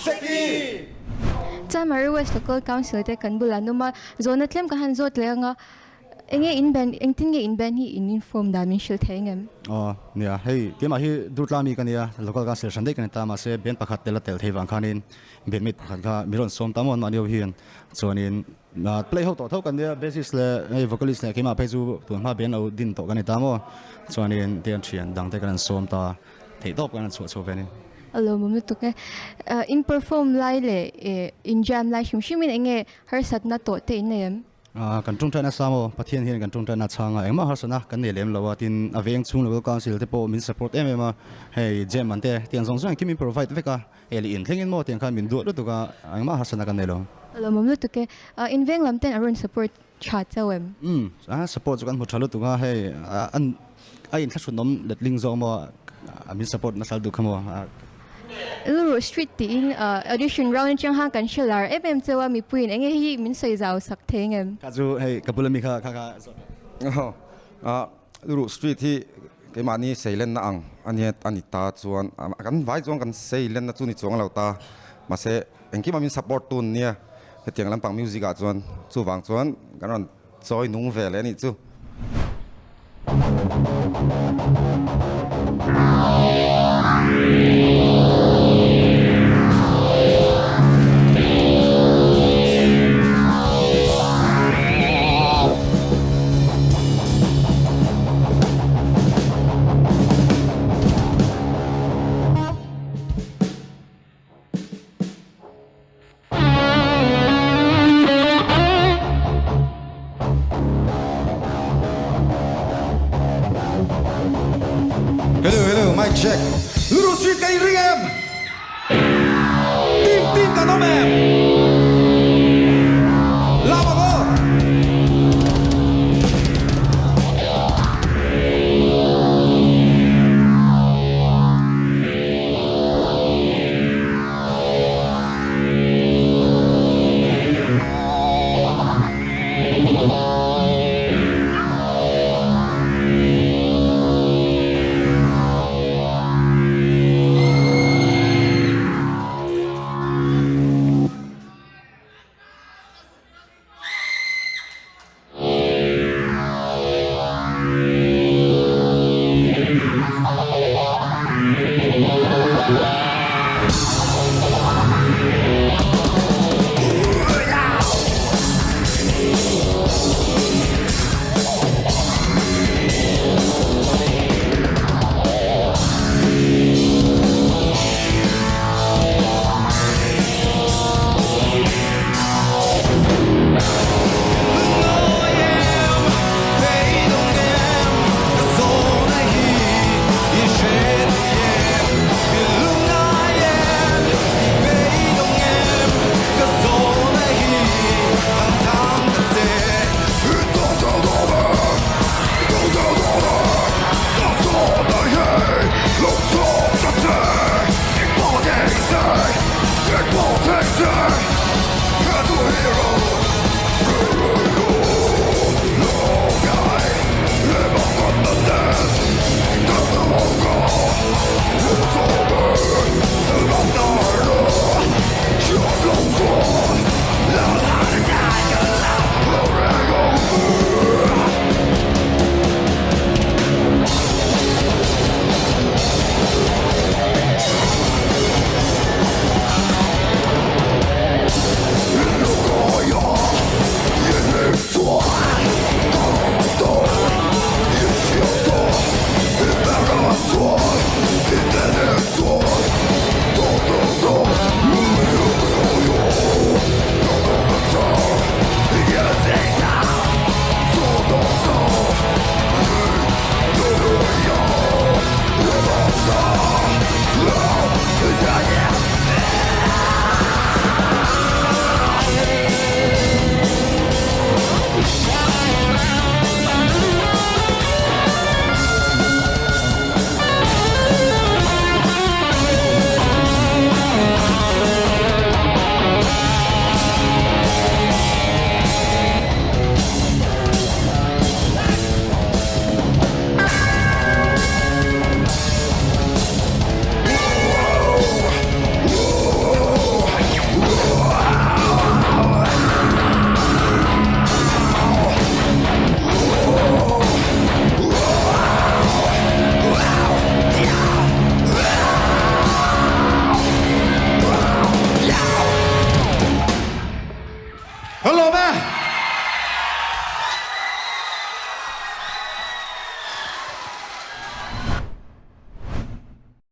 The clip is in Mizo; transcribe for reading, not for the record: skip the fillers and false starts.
Seki! Chanmari West Local Council te kan bulah an awm a, zawhna tlem ka han zawt leh ang a, enge in band, engtin nge in band hi in inform dan min hrilh thei ngem? Aw nia, hei keimah hi Durtla mi ka nia, Local Council hran daih ka ni ta, mahse band pakhat tel a tel thei vang khanin band mate pakhat kha mi rawn sawm ta maw anmahni ho hian chuanin play ho tawh tho kan nia, bassist leh hei vocalist leh keimah phei chu tun hma band lo din tawh ka ni ta maw, chuanin tiang thian dang te kan han sawm ta. Theih tawp kan han chhuah chhuah ve a ni. A lawmawm lutuk e. In perform lai leh in jam lai hrim hrimin eng nge harsatna tawh te in nei em? Kan tawngtai nasa maw? Pathian hian kan tawngtai na chhang a, engmah harsatna kan nei lem lo a, tin a veng chhung local council te pawh min support em em a, hei jam an te tiang zawng zawng engkim min provide vek a, hei leh in thlengin maw tiang khan min duat lutuk a, engmah harsatna kan nei lo. A lawmawm lutuk e. In veng lam ten a rawn support tha chauh em? Umm, a support chu kan hmu tha lutuk a, hei an a inthlahrun awm letling zawk maw, a min support nasal duh kha maw. Luru Street tiin audition round atang khan kan hre lar em em chauh a, mipuiin enge hi min sawi zau sak thei ang em? Kha chu hei ka bula mi kha kha kha zawt rawh. Aw, Luru Street hi keimahni seilenna ang a nia a ni ta chuan kan vai chuan kan seilenna chu ni chuang lo ta, mahse Engkim a min support tun nia hetiang lampang music ah chuan chuvang chuan kan rawn chawi nung ve leh a nih chu. Hello hello mic check Luru street ka inring em? Team team kan awm em?